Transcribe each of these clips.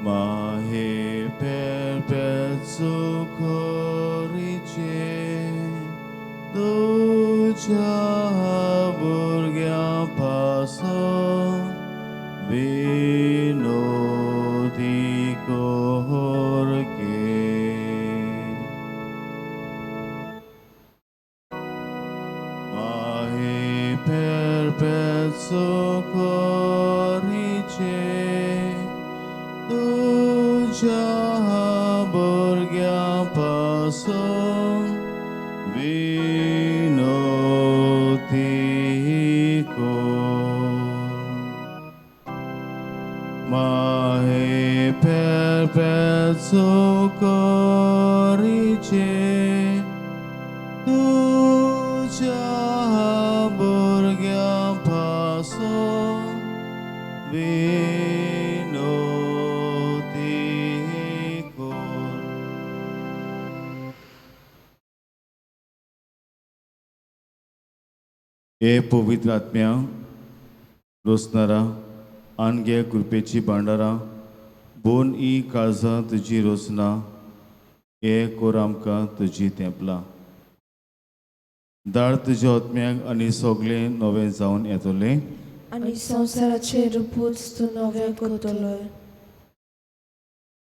माहे perpezzo corice तुझ्या भुरग्यां पासून विनोदी कोरके. Mahe perpezzo corice तुझ्या भुरग्यां पासून विनोदी कोर. Mahe perpezzo corice तुझ्या भुरग्यां पासून विनोदी कोर. हे पवित्र आत्म्या रोसणारा आनगे कृपेची भांडारां बोन ई काळजां तुजी रोसना हे कोर आमकां तुजी तेंपलां दाळ तुज्या आत्म्याक आनी सगळें नवें जावन येतलें. आनी संवसाराचें रुपूच तूं नवें करतलोय.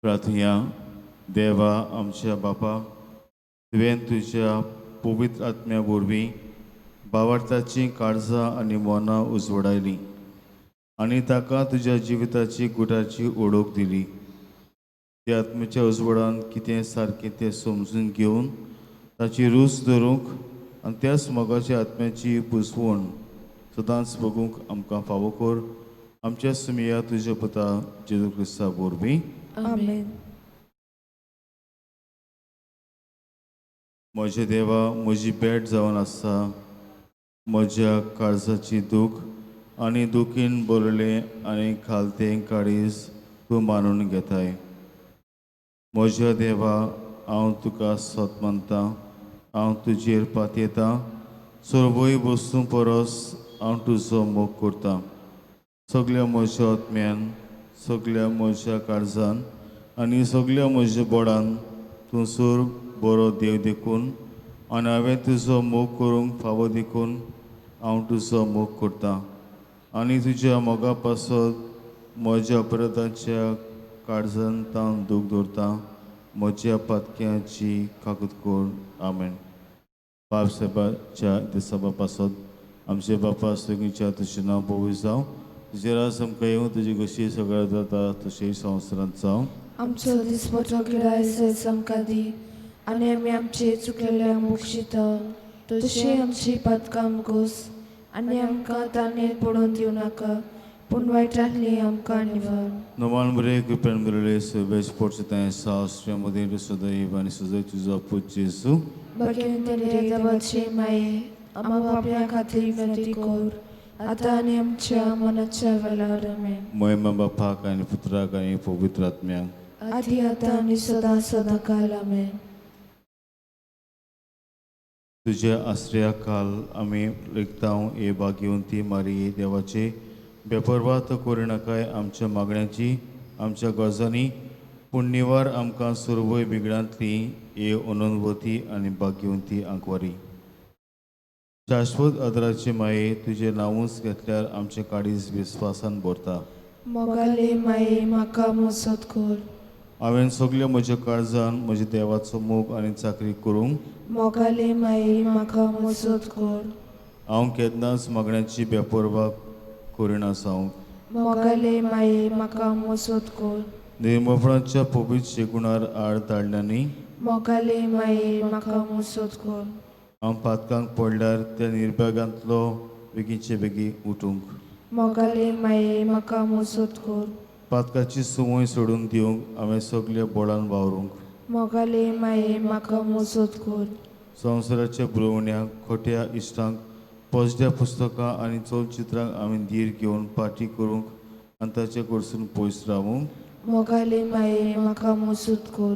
प्रार्थया. देवा आमच्या बापा, तुवें तुज्या पवित्र आत्म्या वरवीं भावार्थाचीं काळजां आनी मनां उजवडायलीं आनी ताका तुज्या जिविताची गुटाची ओळख दिली. त्या आत्म्याच्या उजवाडान कितें सारकें तें समजून घेवन ताची रूच धरूंक आनी त्याच मोगाच्या आत्म्याची पुसवण सदांच बगूंक आमकां फावो कर, आमच्या सुमिया तुज्या पुता जेजू क्रिस्ता वरवीं. आमेन. म्हज्या देवा, म्हजी भेट जावन आसा म्हज्या काळजाची दूख आनी दुखीन भरलें आनी खालतें काळीज तूं मानून घेताय. म्हज्या देवा, हांव तुका सत मानतां, हांव तुजेर पातयेतां. सर्वय वस्तूं परस हांव तुजो मोग करतां. सगल्या म्हज्या आत्म्यान, सगल्या म्हज्या काळजान आनी सगल्या म्हज्या बोडान तूं सोर बरो देव देखून आनी हांवें तुजो मोग करूंक फावो देखून हांव तुजो मोग करतां आनी तुज्या मोगा पासत म्हज्या अपराधाच्या काळजान तावन दूख दवरता. म्हज्या पातक्याची काकूत कर. आमेन. बाप साहेबाच्या दिसाबा पासत. आमचे बापा सगळींच्या, तुजें नांव पवित्र जावं, तुजें राज आमकां येवं, तुजी कशी सगळ्या जाता तशें संवसारांत जावं. आमचो दिसपटो गिरायस आमकां दी आनी आमी आमचे चुकलेल्यांक बक्षिता तशी आमची पातकां गोस आनी आमकां ताणें पडोवन दिवं नाका, पूण वायटांतली आमकां निवार. नवान बरे कृपेन बरले शुभेच पोटचे शास्त्र मध्ये सदैव आनी सदैव तुजो पूत जेजू. भाग्यवंती देवाची माये, आम्हा पापया खातीर विनंती कर, आतां आनी आमच्या मनाच्या वेळार. आमेन. महिमा बापाक आनी पुत्राक आनी पवित्र आत्म्याक. आदी आतां आनी सदां सदां काल. आमेन. तुज्या आश्रया खाल आमी लेखतांव हे भाग्यवंती मारी. देवाचे बेपरवात करिनाकाय आमच्या मागण्यांची, आमच्या गरजांनी, पूण निवार आमकां सर्वय बिगडांतली हे अनंतवती आनी भाग्यवंती आंकवारी. शाश्वत आदराचे माये, तुजें नांवूच घेतल्यार आमचें काळीज विस्वासान भरता. मोगाले माये, म्हाका मजत कर. हांवें सगल्या म्हज्या काळजान म्हज्या देवाचो मोग आनी चाकरी करूंक. मोगाले माये, म्हाका मजत कर. हांव केन्नाच मागण्याची बेपर्वा करिना जावंक. मोगाले माये, म्हाका मजत कर. निर्मपणाच्या पवित्र शेगुणार आड धाडल्यांनी. मोगाले माये, म्हाका मजत कर. हांव पातकांक पडल्यार त्या निर्भागांतलो बेगीचे बेगी उठूंक. मोगाले माये, म्हाका मजत कर. पातकाची संवय सोडून दिवंक हांवें सगल्या बळान वावरूंक. मोगाले माये, म्हाका मजत कर. संवसाराच्या भुरवण्यांक, खोट्या इश्टांक, पोजड्या पुस्तकां आनी चलचित्रांक हांवें धीर घेवन पाटी करूंक आनी ताचे कडसून पयस रावूंक. मोगाले माये, म्हाका मजत कर.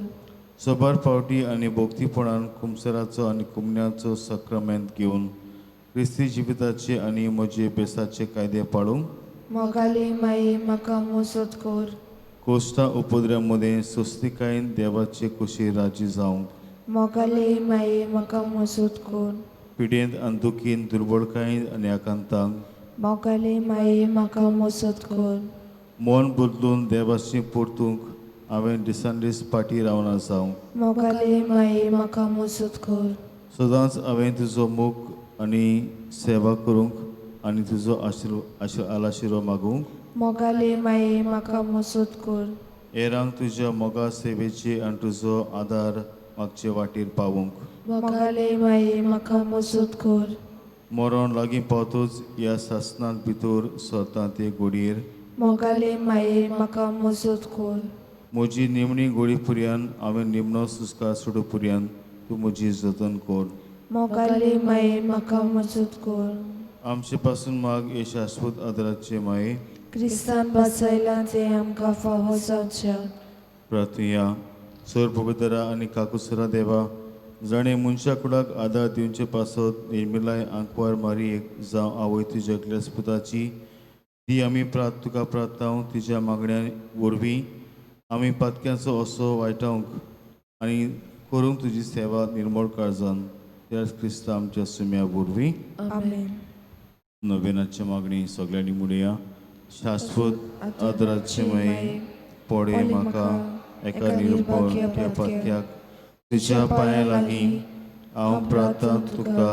सबार फावटी आनी भक्तीपणान कुमसराचो आनी कुमण्याचो सक्रामेंत घेवन क्रिस्ती जिविताचे आनी म्हजे बेसाचे कायदे पाळूंक. मोगाले माये, म्हाका मजत कर. कोश्टा उपद्र्या मदें सोस्तिकायेन देवाचे कुशी राजी जावंक. मोगाले माये म्हाका मजत कर. पिडेंत आनी दुखीन दुर्बळकायेन आनी आकांतांक. मोगाले माये म्हाका मजत कर. मन बदलून देवाशी परतूंक हांवें दिसान दीस फाटीं रावना जावंक. मोगाले माये म्हाका मजत कर. सदांच हांवें तुजो मोग आनी सेवा करूंक आनी तुजो आशिर्वाद मागूंक. मोगाले माये म्हाका मजत कर. हेरांक तुज्या मोगा सेवेची आनी तुजो आदार मागचे वाटेर पावूंक. मोगाले माये म्हाका मजत कर. मरण लागीं पावतच ह्या सासणांत भितर सरता ते घडयेर. मोगाले माये म्हाका मजत कर. म्हजी निमणी गोळी पुरयान हांवें निमणो सुस्कार सोडू पुरयान तूं म्हजी जतन कर. मोगाले माये म्हाका मजत कर. आमचे पासून माग हे शाश्वत आदाराचे माये. क्रिस्तान वाचयलां तें आमकां फावो जावचें. प्रार्थुया. सर पवित्रा आनी काकुसरा देवा, जाणें मनशा कुडाक आदार दिवचे पासत निर्मिलाय आंकवार मारयेक जावं आवय तुज्या ग्लेसपुताची ती आमी तुका प्रार्थांव तुज्या मागण्या वरवीं आमी पातक्यांचो असो वायटावंक आनी करूंक तुजी सेवा निर्मळ काळजान त्याच क्रिस्ता आमच्या सुम्या वरवीं. आमेन. नवेनाची मागणी सगळ्यांनी म्हणुया. शाश्वत आदराचे माये, पडे म्हाका एका निर्बळ पातक्याक तुज्या पांया लागीं हांव प्रार्थना तुका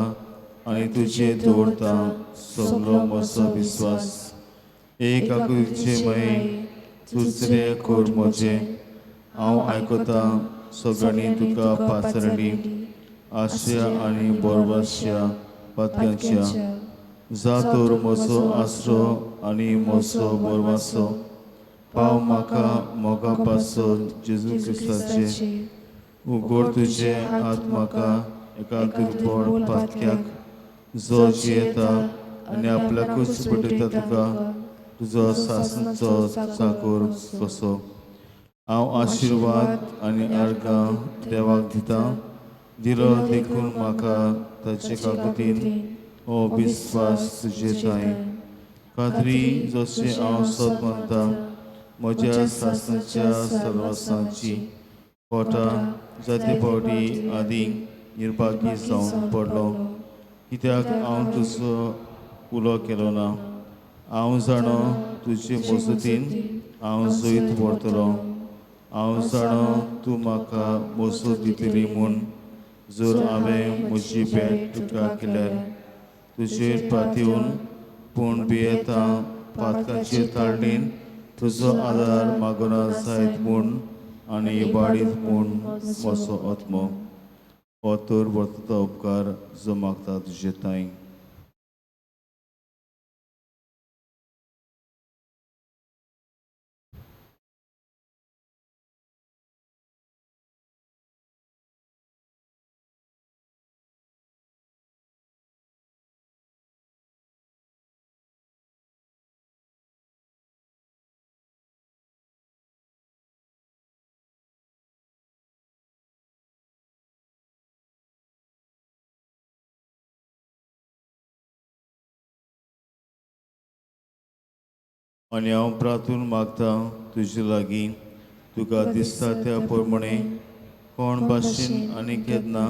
आनी तुजे दवरता सगलो म्हजो विस्वास. एक आकृतीचे माये, तुजरे कर म्हजें हांव आयकतां सगळ्यांनी तुका पाचारली आशया आनी बरवाश्या पातक्यांच्या. जा तर म्हजो आसरो आनी म्हजो बरवासो पाव म्हाका मोगा पासत जेजू क्रिस्ताचे. उगड तुजे हात म्हाका एका दुर्बळ पातक्याक जो जियेता आनी आपल्याकूच पटयता तुका तुजो सासणाचो चाकोर कसो. हांव आशिर्वाद आनी आर्गां देवाक दिता दिलो देखून म्हाका ताचे काकुतीन हो विस्वास तुजे थांय खात्री जशें हांव सत मानता म्हज्या सासणाच्या सर्वसांची पोटा जायते फावटी आदी निर्भागी जावन पडलो कित्याक हांव तुजो उलो केलो ना. हांव जाणो तुजे मजतीन हांव जैत व्हरतलो. हांव जाणो तूं म्हाका मजत दितली म्हूण जर हांवें म्हजी भेट तुका केल्यार तुजेर पातयेवन पूण भियेता पातकाचे ताळणेन तुजो आदार मागना जायत म्हूण आनी इबाडीत म्हूण म्हजो आत्मो. हो तर वर्तता उपकार जो मागता तुजे तांय. आनी हांव प्रार्थून मागता तुजे लागीं तुका दिसता त्या प्रमाणे कोण भाशेन आनी केन्ना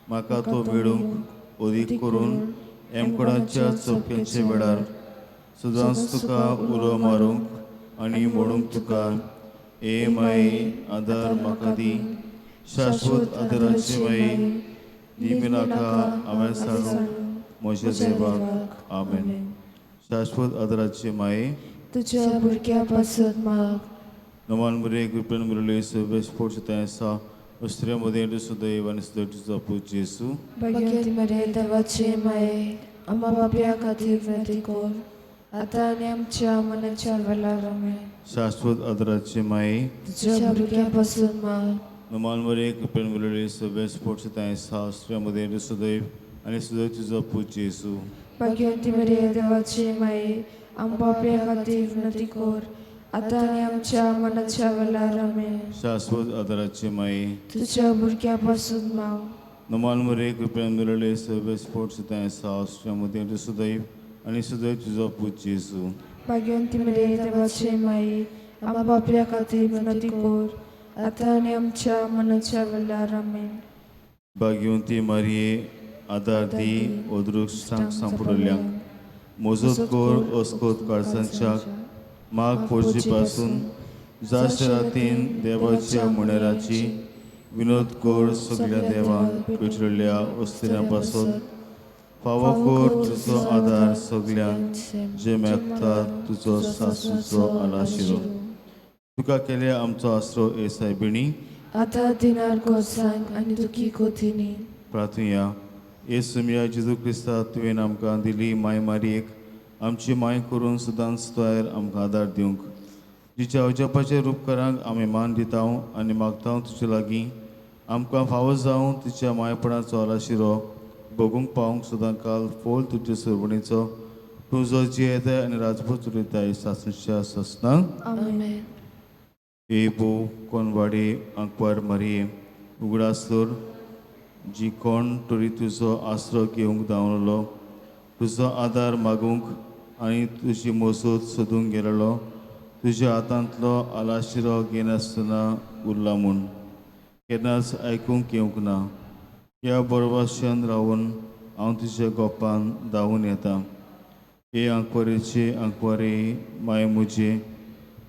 म्हाका तो मेळूंक अदीक करून एमकोडाच्या चोपक्यांच्या वेळार सदांच तुका उलो मारूंक आनी म्हणूंक तुका ए माये आदार म्हाका दी. शाश्वत आदाराचे माये दी नाका हांवें सांगूंक म्हज्या देवाक. आमेन. शाश्वत आदाराचे माये, तुज्या भुरग्या पासत माग. नमान मुरे कृपेन मुरली सगळे स्पोर्ट्स थंय आसा स्त्रियां मदें तूं सदैव आनी सदैव तुजो पूत जेजू. भाग्यवती मरिया देवाचे माये, आम्हा पापया खातीर विनंती कर आतां आनी आमच्या मनाच्या वेळार. आमेन. शाश्वत आदाराचे माये, तुज्या भुरग्या पासून माग. नमान मुरे कृपेन मुरली सगळे स्पोर्ट्स थंय आसा स्त्रियां मदें तूं सदैव आनी सदैव तुजो पूत जेजू. भाग्यवती मरिया देवाचे माये, आम पापया खातीर विनंती कर आतां आनी आमच्या मनाच्या वेळार. आमेन. शाश्वत आदाराचे माये, तुज्या भुरग्या पासून माग. नमान मुरे कृपेन मुरली सगळे स्पोर्ट्स थंय आसा स्त्रियां मदें तूं सदैव आनी सदैव तुजो पूत जेजू. भाग्यवती मरिया देवाचे माये, आमा बापया खातीर विनंती कर आतां आनी आमच्या मनाच्या वेळार. आमेन. भाग्यवंती मारये, आदार दी अदृश्टांक सांपडल्यांक, मोजत कर अस्कोत काळजांच्या माग पोरचे पासून जास्त रातीन देवाच्या मुणेराची विनोद कर सगळ्या देवांक पेटलेल्या अस्थिरां पासून फावो कर तुजो आदार सगळ्यांक जे मेळटा तुजो सासूचो आलाशिरो. तुका केले आमचो आसरो ए सायबिणी, आतां दिनार गोरसांक आनी दुखी कोतिनी. प्रार्थुया. ए सुमया जेजू क्रिस्ता, तुवें आमकां दिली माय मारयेक आमची माय करून सदांच तयार आमकां आदार दिवंक, जिच्या अजापाच्या रूपकारांक आमी मान दिता आनी मागता तुजे लागीं आमकां फावो जावं तुज्या मायपणाचो आलाशिरो भोगूंक पावूंक सदां काल फोल तुजे सुरवणीचो, तूं जो जियेताय आनी राजभर चलयताय सासूच्या ससनांक. आमेन. ए भोव कोनवाडे आंकवार मारये, उगडास तर जी कोण तरी तुजो आसरो घेवंक धांवलो, तुजो आदार मागूंक आनी तुजी मजत सोदूंक गेलेलो, तुज्या हातांतलो आलाशिरो घेनासतना उरला म्हूण केन्नाच आयकूंक येवंक ना. ह्या बरवाश्यान रावन हांव तुज्या गोपान धांवून येता. हे आंकवारेचे आंकवारे माय म्हजे,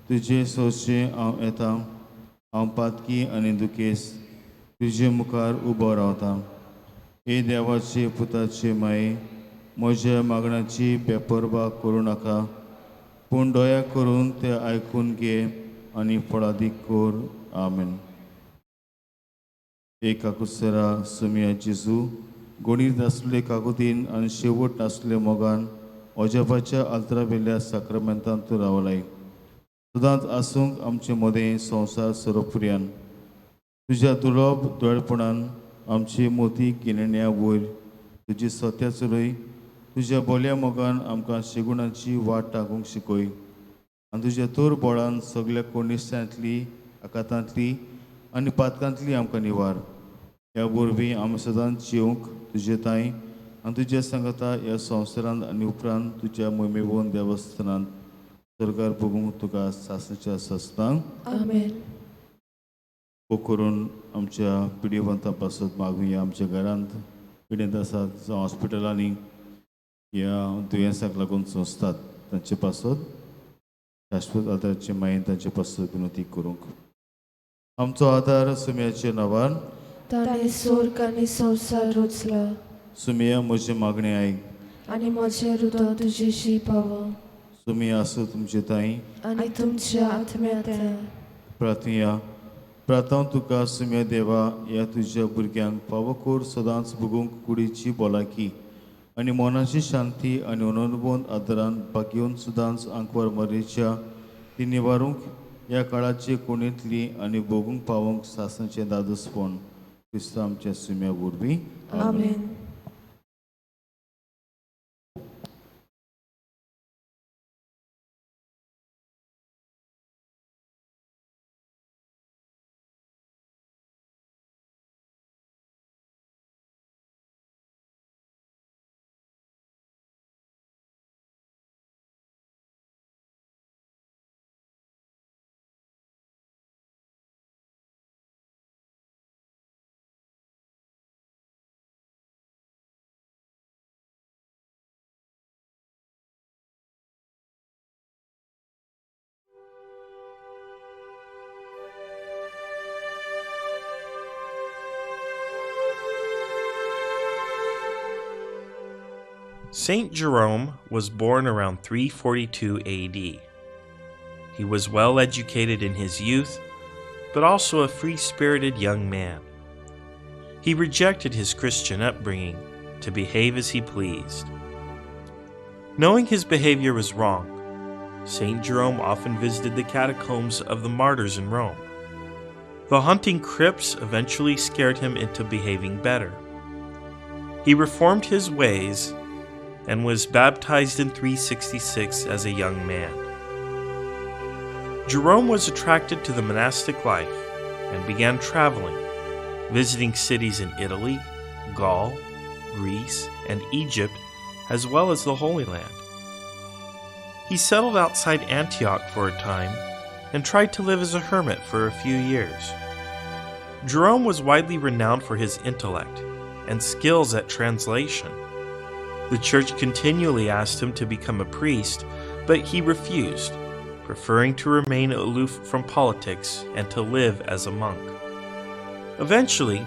तुजे सोंशे हांव येता. हांव पातकी आनी दुखेस्त तुजे मुखार उबो रावता. हे देवाचे पुताचे माये, म्हज्या मागण्याची बेपर्वा करूं नाका, पूण दया करून ते आयकून घे आनी फळादीक कर. आमेन. एक काकुसरा सुमिया जेजू, गणीत नासले काकुतीन आनी शेवट नासले मोगान अजापाच्या आल्तरावेल्या साक्रमेंतांत तूं रावलाय, सदांच आसूंक आमचे मदें संवसार सरोपुर्यान. तुज्या दुर्लभ दोळपणान आमची मोती गिन्यान्या वयर तुजी सत्या चलय. तुज्या बोल्या मोगान आमकां शेगुणाची वाट टाकूंक शिकय आनी तुज्या तोर बळान सगल्या कोणिश्टांतली, आकातांतली आनी पातकांतली आमकां निवार. ह्या वरवीं आमी सदांच जिवंक तुजे तांय आनी तुज्या सांगाता ह्या संवसारांत आनी उपरांत तुज्या मोहिमेवन देवस्थानांत सरकार भोगूंक तुका सासणाच्या सस्तांक. आमेन. वो करून आमच्या पिडिवंतां पासत मागुया. आमच्या घरांत पिडेंत आसात जावं हॉस्पिटलांनी ह्या दुयेंसाक लागून सोंसतात तांचे पासत शाश्वत आदाराचे मायेन तांचे पासत विनंती करूंक. आमचो आदार सुम्याच्या नांवान. ताणें स्वर्ग आनी संवसार रचला. सुमिया म्हजें मागणें आयक आनी म्हजें हृदय तुजेशी पावो. सुमिया आसूं तुमचे ताई आनी तुमच्या आत्म्यात. प्रार्थुया. प्रार्थना तुका सुम्या देवा, ह्या तुज्या भुरग्यांक फावो कर सदांच भोगूंक कुडीची भलायकी आनी मनाची शांती आनी अननुभवन आदारान भागयोवन सदांच आंकवार मरेच्या ती निवारूंक ह्या काळाचे कोणेंतली आनी भोगूंक पावोवंक सासणाचें दादोसपण क्रिस्तांव आमच्या सुम्या वरवीं. आमेन. St. Jerome was born around 342 AD. He was well educated in his youth, but also a free-spirited young man. He rejected his Christian upbringing to behave as he pleased. Knowing his behavior was wrong, St. Jerome often visited the catacombs of the martyrs in Rome. The haunting crypts eventually scared him into behaving better. He reformed his ways and was baptized in 366 as a young man. Jerome was attracted to the monastic life and began traveling, visiting cities in Italy, Gaul, Greece, and Egypt, as well as the Holy Land. He settled outside Antioch for a time and tried to live as a hermit for a few years. Jerome was widely renowned for his intellect and skills at translation. The church continually asked him to become a priest, but he refused, preferring to remain aloof from politics and to live as a monk. Eventually,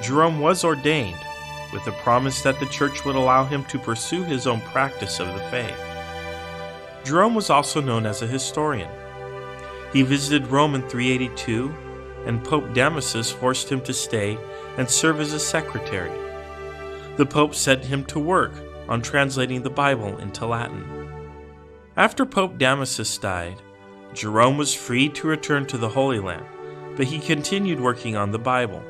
Jerome was ordained, with the promise that the church would allow him to pursue his own practice of the faith. Jerome was also known as a historian. He visited Rome in 382, and Pope Damasus forced him to stay and serve as a secretary. The Pope set him to work on translating the Bible into Latin. After Pope Damasus died, Jerome was free to return to the Holy Land, but he continued working on the Bible.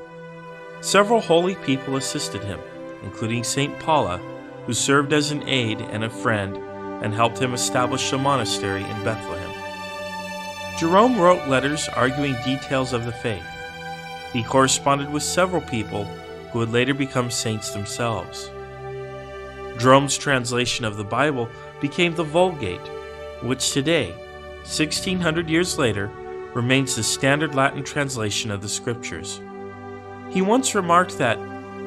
Several holy people assisted him, including St. Paula, who served as an aide and a friend and helped him establish a monastery in Bethlehem. Jerome wrote letters arguing details of the faith. He corresponded with several people who would later become saints themselves. Jerome's translation of the Bible became the Vulgate, which today, 1600 years later, remains the standard Latin translation of the Scriptures. He once remarked that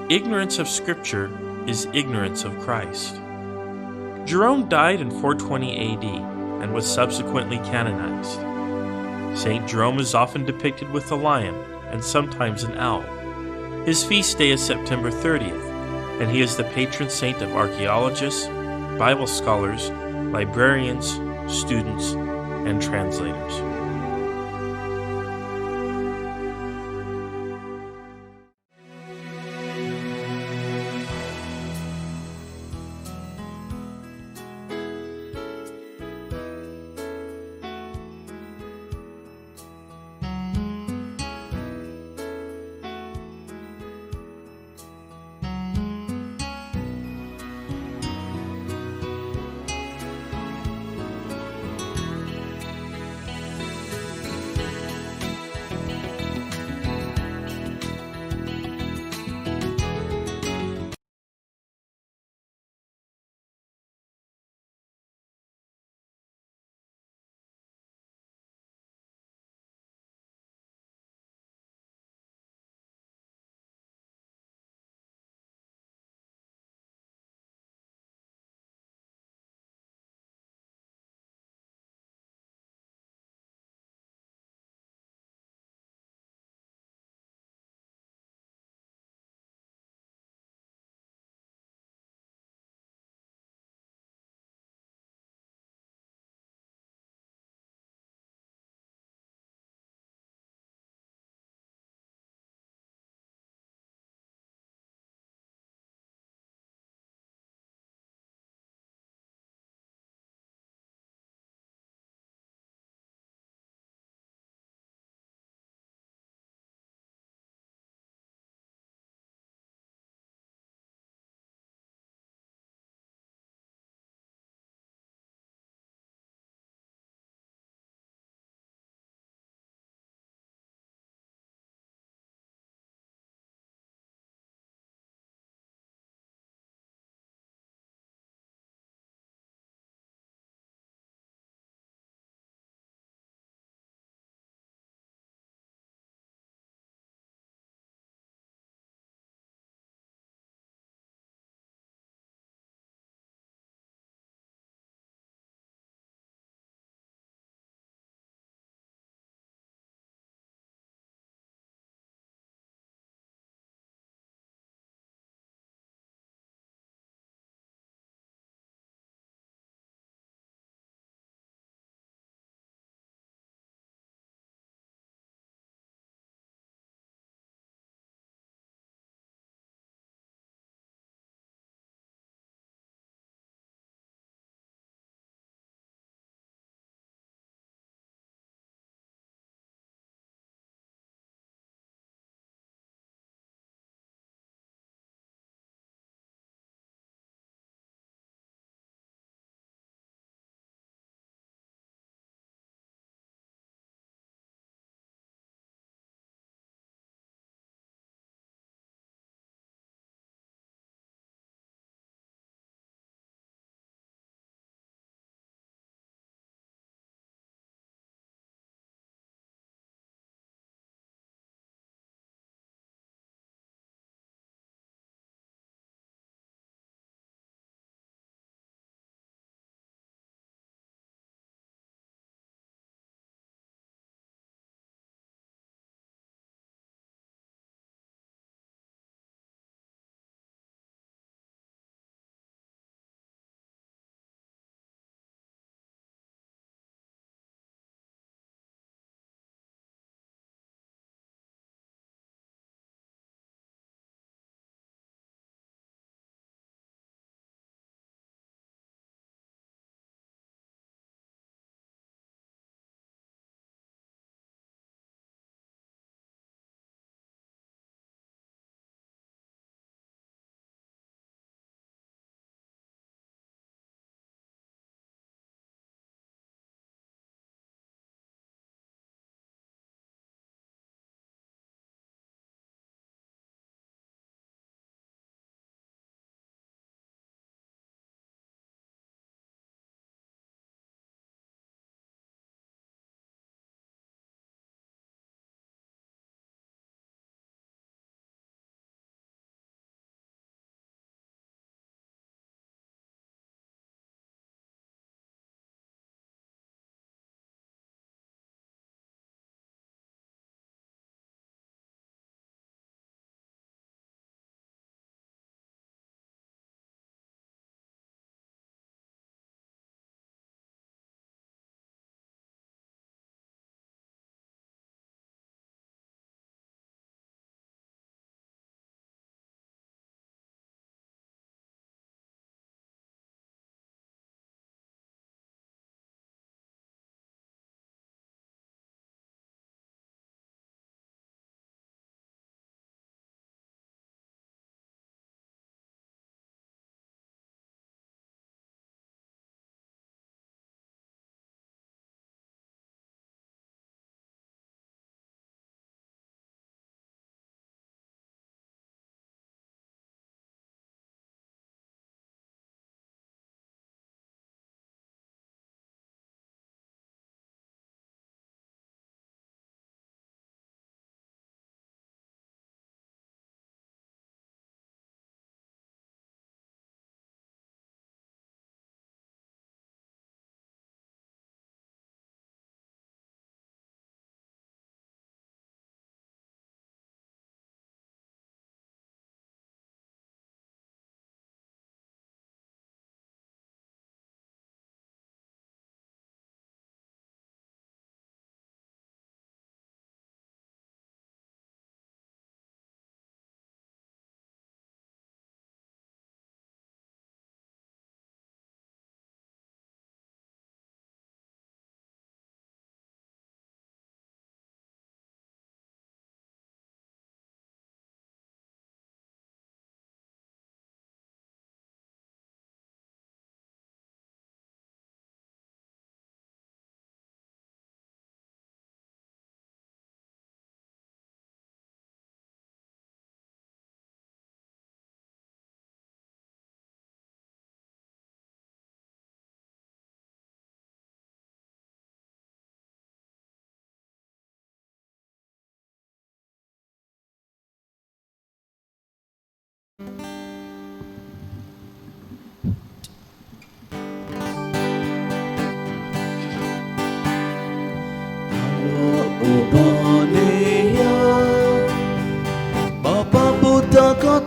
ignorance of Scripture is ignorance of Christ. Jerome died in 420 AD and was subsequently canonized. St. Jerome is often depicted with a lion and sometimes an owl. His feast day is September 30th, and he is the patron saint of archaeologists, Bible scholars, librarians, students, and translators.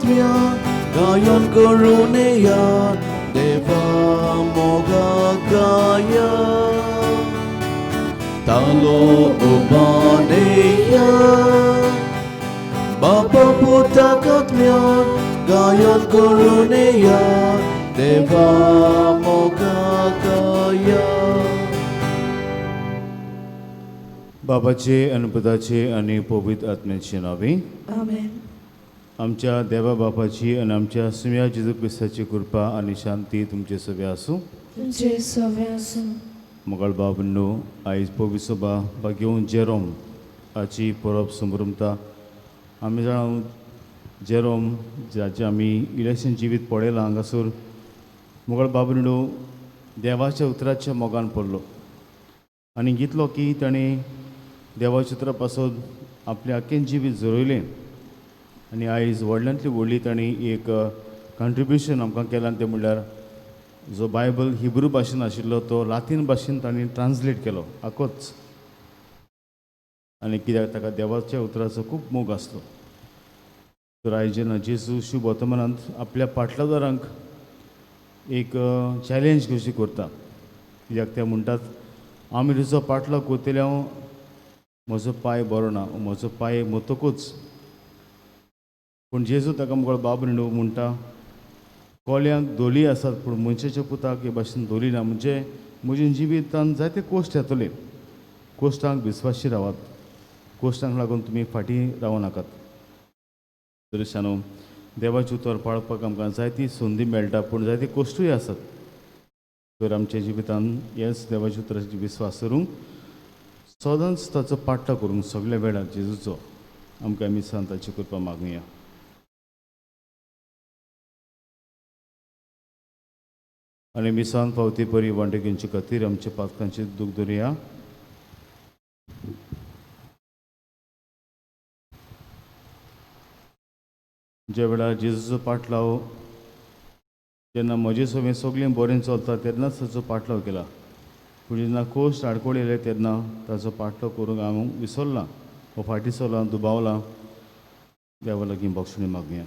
आत्म्या गायन करून या देवा मोगा गाया तालो उबानेया बापा पुताक आत्म्या गायन करून या देवा मोगा गाया. बाबाचे आनी पुताचे आनी पवित्र आत्म्याचे नांवे आमेन. आमच्या देवा बापाची आनी आमच्या सुम्या जेजू क्रिस्ताची कृपा आनी शांती तुमचे सगळे आसूं. तुमचे सवे आसूं. मोगाळ बाब न्हू आयज पवित्र सभा बागेवन जेरोम हाची परब संभ्रमता. आमी जाणा जेरोम जाचें आमी इलेक्शन जिवीत पळयलां हांगासर मोगाळ बाब न्हू देवाच्या उतराच्या मोगान पडलो आनी घेतलो की ताणें देवाच्या उतरा पासत आपलें आख्खें जिवीत झरयलें आनी आयज व्हडल्यांतली व्हडली तांणी एक कंट्रिब्युशन आमकां केलां तें म्हणल्यार जो बायबल हिब्रू भाशेन आशिल्लो तो लातीन भाशेन तांणी ट्रान्सलेट केलो आकोच. आनी कित्याक ताका देवाच्या उतराचो खूब मोग आसलो. तर आयज जेन्ना जेजू शुभ वर्तमानांत आपल्या पाटलादारांक एक चॅलेंज कशी करता कित्याक ते म्हणटात आमी तुजो पाटलाव करतले हांव म्हजो पांय बरो ना म्हजो पांय मरतकूच. पूण जेजू ताका मुखार बाब न्हू म्हणटा कोल्यांक धोली आसात पूण मनशाच्या पुताक हे भाशेन धोली ना. म्हणजे म्हज्या जिवितान जायते कोश्ट येतले कोश्टांक विस्वाशी रावात कोश्टांक लागून तुमी फाटीं रावं नाकात. दृश्यानो देवाचें उतर पाळपाक आमकां जायती संदी मेळटा पूण जायते कोश्टूय आसात. तर आमच्या जिवितान हेच देवाच्या उतराचेर विस्वास करूंक सदांच ताचो पाट्टा करूंक सगल्या वेळार जेजूचो आमकां आमी सांताची कृपा मागुया. आनी मिसान पावती परी वांटे घेवचे खातीर आमच्या पातकांचे दूख धरुया. ज्या वेळार जेजूचो पाटलाव जेन्ना म्हजे सगळें सगळें बरें चलता तेन्नाच ताचो पाटलाव केला पूण जेन्ना कोश्ट आडकोळ येयले तेन्ना ताचो पाटलाव करूंक हांव विसरलां वो फाटीं सरलां दुबावलां. देवा लागीं बक्षणी मागुया.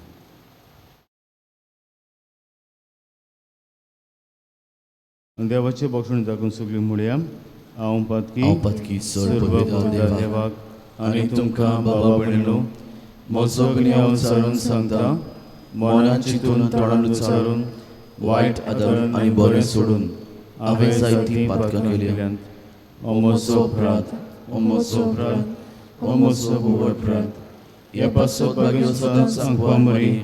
आनी देवाचें बक्षण दाखोवन सगळीं म्हणया हांव पातकी सर्व पवित्र देवाक आनी तुमकां बाबा भयणीनो म्हजो गुन्यांव सारून सांगता मनान चिंतून तोंडान उच्चारून वायट आदर आनी बरें सोडून हांवें जायतीं पातकां केल्यांत. ओ म्हजो अपराध ओ म्हजो अपराध ओ म्हजो व्हड अपराध. ह्या पासत भाग्य सदांच सांगपा मरी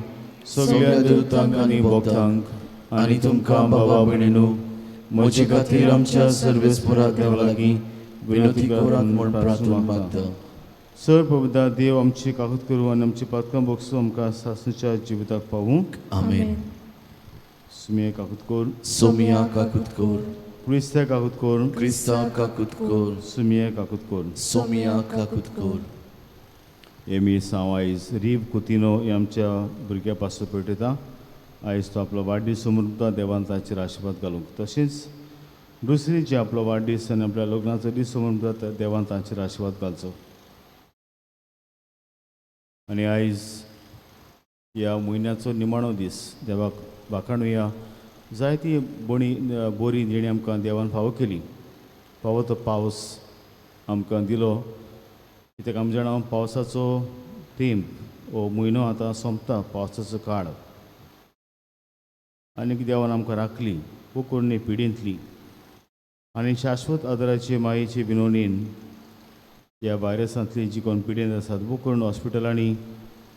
सगळ्या देवतांक आनी भक्तांक आनी तुमकां बाबा भयणीनो म्हजे खातीर आमच्या सर्वेस्परा देवा लागीं विनंती करात म्हूण प्रार्थना मागता. सर पवित्र देव आमची काकूत करूं आनी आमची पातकां बोगसूं आमकां सासूच्या जिविताक पावूंक. आमेन. सुमिया काकूत कर सोमिया काकूत कर क्रिस्ता काकूत कर क्रिस्ता काकूत कर सुमिया काकूत कर सोमिया काकूत कर. एमी साव आयज रीव कुतिनो हे आमच्या भुरग्या पासून पेटयता. आयज तो आपलो वाडदीस समृद्धा देवान ताचेर आशिर्वाद घालूंक. तशेंच दुसरी जे आपलो वाडदीस आनी आपल्या लग्नाचो दीस समृद्धा त्या देवान तांचेर आशिर्वाद घालचो. आनी आयज ह्या म्हयन्याचो निमाणो दीस देवाक वाखाणुया. जायती बणी बोरी देणी आमकां देवान फावो केली फावो तो पावस आमकां दिलो कित्याक आमी जाणा पावसाचो तेंप हो म्हयनो आतां सोंपता पावसाचो काळ आनी देवान आमकां राखली कोंकणी पिडींतली आनी शाश्वत आदाराचे मायेचे विनोणीन ह्या व्हायरसांतली जी कोण पिडेंत आसात करून हॉस्पिटलांनी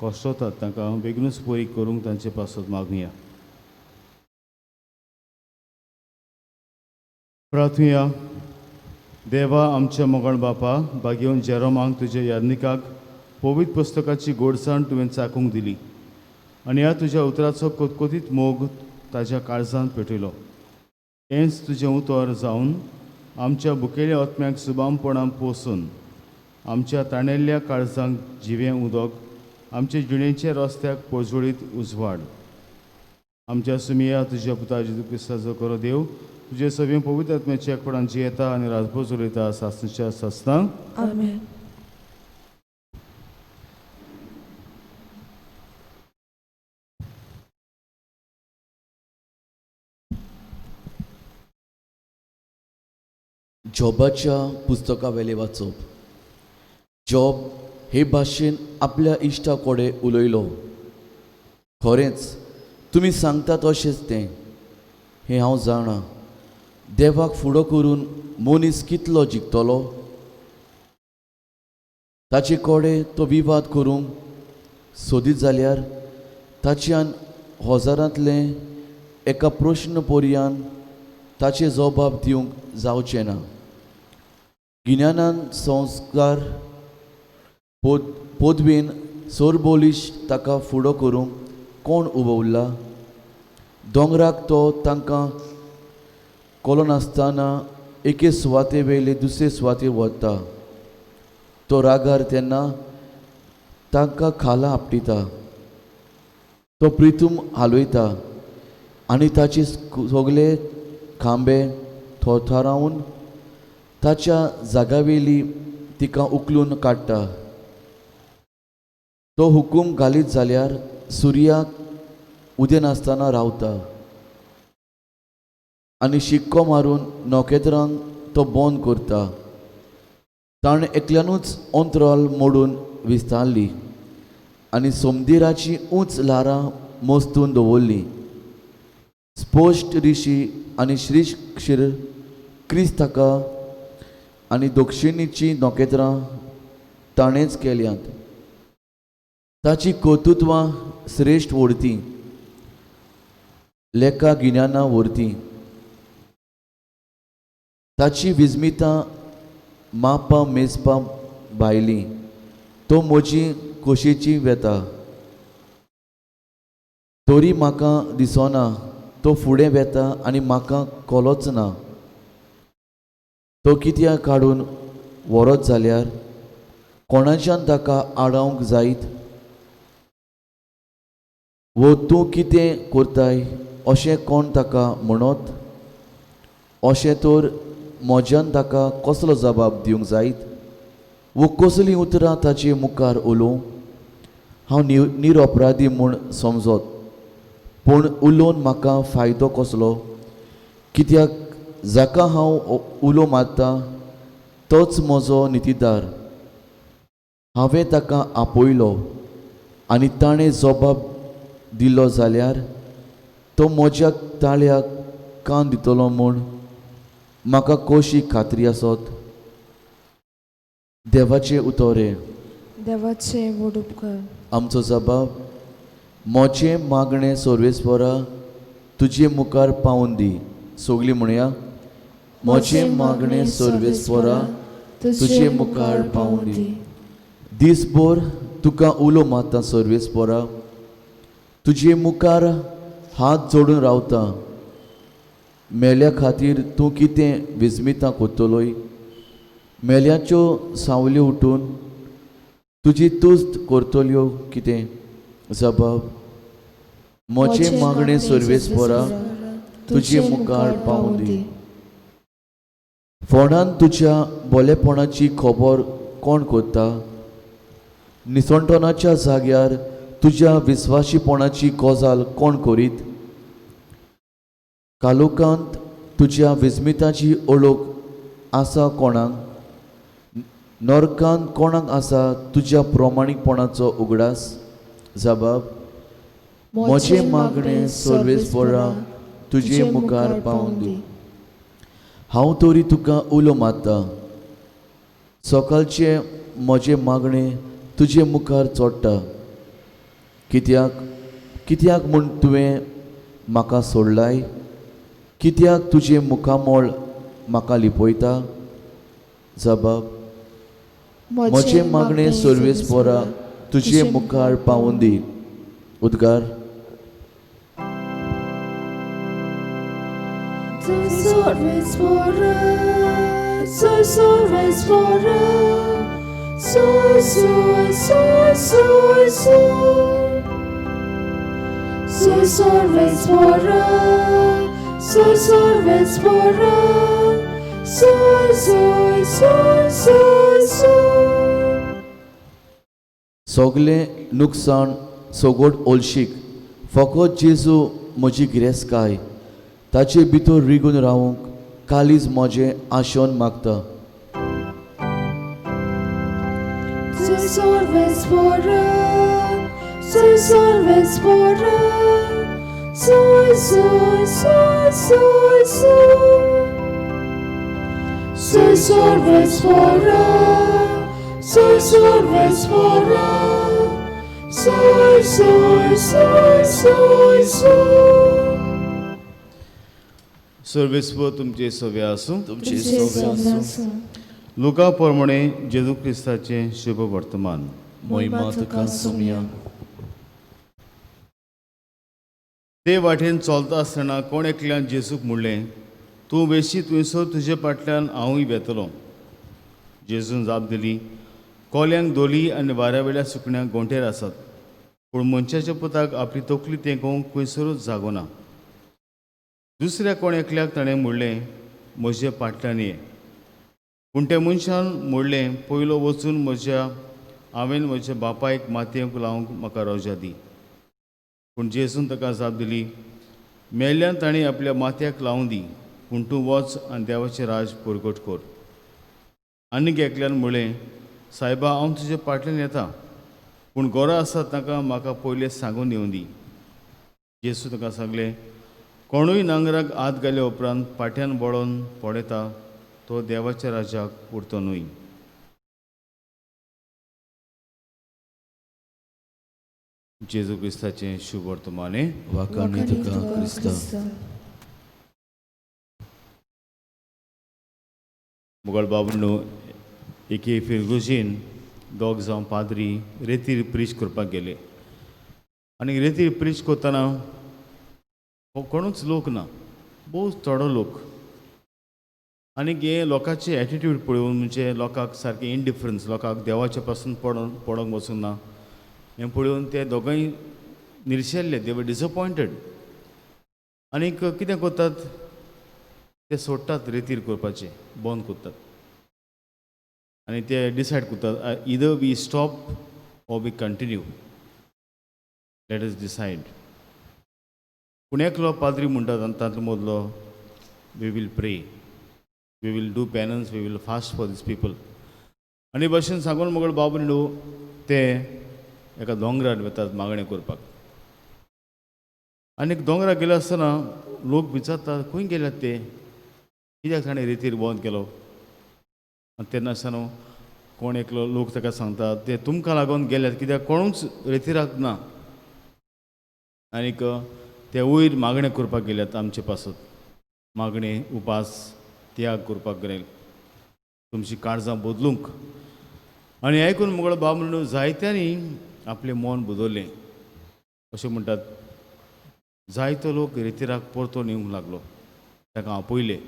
कश्टवतात तांकां बेगीनूच बरी करूंक तांचे पासत मागुया. प्रार्थुया. देवा आमच्या मोगाळ बापा बागेवन जेरोमांक तुज्या यादनिकाक पवित्र पुस्तकाची गोडसाण तुवें चाकूंक दिली आनी ह्या तुज्या उतराचो कोतकोतीत मोग ताज्या काळजांत पेटयलो. हेंच तुजें उतर जावन आमच्या भुकेल्या आत्म्याक सुबामपणान पोसून आमच्या ताणेल्ल्या काळजांक जिवें उदक आमचे जिणेच्या रस्त्याक पोजोळीत उजवाड. आमच्या सुमिया तुज्या पुता जेजू क्रिस्ताचो करो देव तुजे सगळें पवित्र आत्म्याच्या एकपणान जियेता आनी राजभोज उलयता सासणीच्या सासणां. आमेन. जॉबाच्या पुस्तका वेलें वाचप. जॉब हे भाशेन आपल्या इश्टा कडेन उलयलो. खरेंच तुमी सांगतात तशेंच तें, हें हांव जाणा. देवाक फुडो करून मनीस कितलो जिखतलो? ताचे कडेन तो विवाद करूंक सोदीत जाल्यार ताच्यान हजारांतलें एका प्रश्न पर्यान ताचे जबाब दिवंक जावचें ना. गिन्यानान संस्कार पदवेन सरबोलीश ताका फुडो करूंक कोण उबो उरला? दोंगराक तो तांकां कळनासतना एके सुवाते वयले दुसरे सुवातेर व्हरता. तो रागार तेन्ना तांकां खाला आपटिता. तो प्रितूम हालयता आनी ताचे सगले खांबे थोथारावन ताच्या जाग्यावेली तिका उखलून काडटा. तो हुकूम घालीत जाल्यार सुर्याक उदेनासतना रावता आनी शिक्को मारून नखेत्रांक तो बंद करता. ताणें एकल्यानूच अंतराल मोडून विस्तारली आनी सोमदिराची उंच ल्हारां मस्तून दवरली. स्पश्ट रिशी आनी श्री क्षीर क्रिस्त ताका आनी दक्षिणेची नखेत्रां ताणेंच केल्यांत. ताची कर्तृत्वां श्रेश्ठ व्हरती, लेखा गिन्यानां व्हरती. ताची विस्मितां मापां मेजपां भायली. तो म्हजी खोशेची वेता तरी म्हाका दिसना. तो फुडें वेता आनी म्हाका कळच ना. तो कित्याक काडून व्हरत जाल्यार कोणाच्यान ताका आडावंक जायत? वो तूं कितें करताय अशें कोण ताका म्हणत? अशें तर म्हज्यान ताका कसलो जबाब दिवंक जायत? वो कसलीं उतरां ताचे मुखार उलोवं? हांव निरपराधी म्हूण समजत, पूण उलोवन म्हाका फायदो कसलो? कित्याक जाका हांव उलो मारता तोच म्हजो नितीदार. हांवें ताका आपयलो आनी ताणें जबाब दिलो जाल्यार तो म्हज्या ताळ्याक कान दितलो म्हूण म्हाका कशी खात्री आसत? देवाचें उतर हें. देवाचें व्हड उपकार. आमचो जबाब. म्हजें मागणें सर्वेस्परा तुजे मुखार पावून दी. सगळीं म्हणया, म्हजें मागणें सर्वेस्परा तुजे मुखार पावून दी. दीसभर तुका उलो मारता सर्वेस्परा, तुजे मुखार हात जोडून रावता. मेल्या खातीर तूं कितें विस्मितां करतलोय? मेल्याच्यो सावल्यो उठून तुजी तुस्त करतल्यो कितें? जबाब. म्हजें मागणें सर्वेस्परा तुजे मुखार पावून दी. फोंडान तुज्या बोलेपणाची खबर कोण करता? निसणटणाच्या जाग्यार तुज्या विस्वाशीपणाची गजाल कोण करीत? कालोकांत तुज्या विस्मिताची ओळख आसा कोणाक? नरकांत कोणाक आसा तुज्या प्रमाणीकपणाचो उगडास? जबाब. म्हजें मागणें सर्वेस्परा तुजे मुखार पावून दी. हांव तरी तुका उलो मारता. सकाळचें म्हजें मागणें तुजे मुखार चडटा. कित्याक कित्याक म्हूण तुवें म्हाका सोडलाय? कित्याक तुजें मुखामळ म्हाका लिपयता? जबाब. म्हजें मागणें सर्वेस्परा तुजे मुखार पावून दी. उद्गार. सगलें नुकसाण सगट ओलशीक, फकत जेजू म्हजी गिरेस्तकाय. ताचे भितर रिगून रावंक काळीज म्हजें आशोन मागता. Soy sorves pora, soy sorves pora, soy, soy, soy, soy, soy. Soy sorves pora, soy sorves pora, soy, soy, soy, soy, soy. सर्वेस्पर तुमचे सवे आसूं. तुमचे सवे आसूं. लुका प्रमाणे जेजू क्रिस्ताचें शुभ वर्तमान. मोहिमा तुका सोमया. ते वाटेन चलता आसतना कोण एकल्यान जेजूक म्हणलें, तूं वेशी थंयसर तुजे फाटल्यान हांवूय वेतलो. जेजून जाप दिली, कोल्यांक दोली आनी वाऱ्या वेल्या सुकण्यांक गोंटेर आसात, पूण मनशाच्या पुताक आपली तकली तेंकोवंक खंयसरूच जागो ना. दुसऱ्या कोण एकल्याक ताणें म्हणलें, म्हजे फाटल्यान ये. पूण त्या मनशान म्हणलें, पयलो वचून म्हज्या हांवें म्हज्या बापायक मातयेक लावंक म्हाका रोजा दी. पूण जेजून ताका जाप दिली, मेल्ल्यान ताणें आपल्या माथ्याक लावूं दी, पूण तूं वच आनी देवाचें राज परगट कर. आनीक एकल्यान म्हणलें, सायबा, हांव तुजे फाटल्यान येता, पूण गोरो आसा ताका म्हाका पयलें सांगून येवं दी. जेजू ताका सांगलें, कोणूय नांगराक हात घाल्या उपरांत फाटल्यान वळोन पळयता तो देवाच्या राजाक पुरतो न्हय. जेजू क्रिस्ताचें शुभ वर्तमाने. वाखाणी तुका क्रिस्ता. मुगल बाबू एके फिरगुजीन दोग जावं पाद्री रेतीर प्रीच करपाक गेले आनी रेतीर प्रीच करतना कोणूच लोक ना, भोव थोडो लोक. आनी हे लोकांचे एटिट्यूड पळोवन म्हणजे लोकांक सारकें इनडिफरन्स, लोकांक देवाचे पासून पडोंक वचूंक ना हें पळोवन ते दोगांय निर्शेल्ले, दे वर डिसपोयंटेड. आनीक कितें करतात ते सोडटात रेतीर करपाचें बंद करतात आनी ते डिसायड करतात, either we stop or we continue, let us decide. पूण एकलो पाद्री म्हणटात आनी तातूंत मदलो, we will pray, we will do penance, we will fast for these people. आनी भशेन सांगून मगळ बाबू न्हू ते एका दोंगरार वतात मागणें करपाक. आनी दोंगरार गेले आसतना लोक विचारतात, खंय गेल्यात ते, कित्याक ताणें रेतीर बंद केलो? आनी तेन्ना आसतना कोण एकलो लोक ताका सांगता, ते तुमकां लागून गेल्यात, कित्याक कोणूच रेतिराक ना आनीक ते वयर मागणें करपाक गेल्यात आमचे पासत, मागणें उपास त्याग करपाक गेले तुमची काळजां बदलूंक. आनी आयकून मुगळ बाब म्हणून जायत्यांनी आपलें मन बदललें. अशें म्हणटात, जायतो लोक रेतिराक परतोन येवंक लागलो, ताका आपयले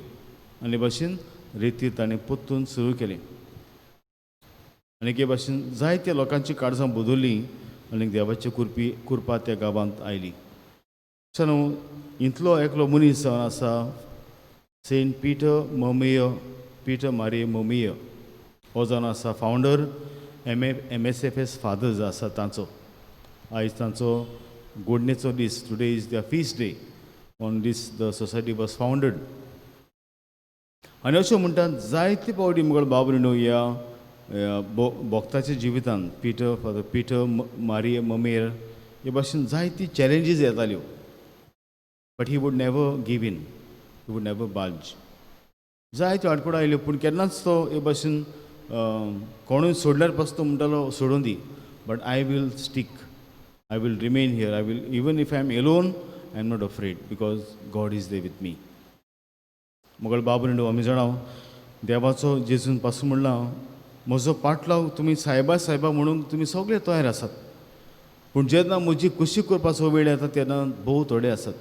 आनी भाशेन रेतीर ताणें परतून सुरू केलें. आनी एके भाशेन जायत्या लोकांची काळजां बदललीं आनी देवाची कुरपा त्या गांवांत आयली. न्हू इतलो एकलो मनीस जावन आसा सेंट पीटर ममीय, पीटर मारिय ममीय, हो जावन आसा founder M S F S fathers आसा तांचो. आयज तांचो गोडणेचो दीस, today is the feast day on this the society was founded. आनी अशें म्हणटात जायते फावटी मुगळ बाब न्हू ह्या भक्ताच्या जिवितान पीटर फादर पीटर मारिय ममेर हे भाशेन जायती चॅलेंजीस येताल्यो, but he would never give in, he would never budge. जायत्यो आडखळो आयल्यो पूण केन्नाच तो हे भाशेन कोणूय सोडल्यार पासून तो म्हणटालो सोडून दी, but I will stick, I will remain here, I will even if I am alone I am not afraid because God is there with me. मगळ बाबू न्हू आमी जाणा देवाचो जेजून पासून म्हणलां, म्हजो पाटलाव तुमी सायबा सायबा म्हणूंक तुमी सगळे तयार आसात, पूण जेन्ना म्हजी कुशी करपाचो वेळ येता तेन्ना भोव थोडे आसात.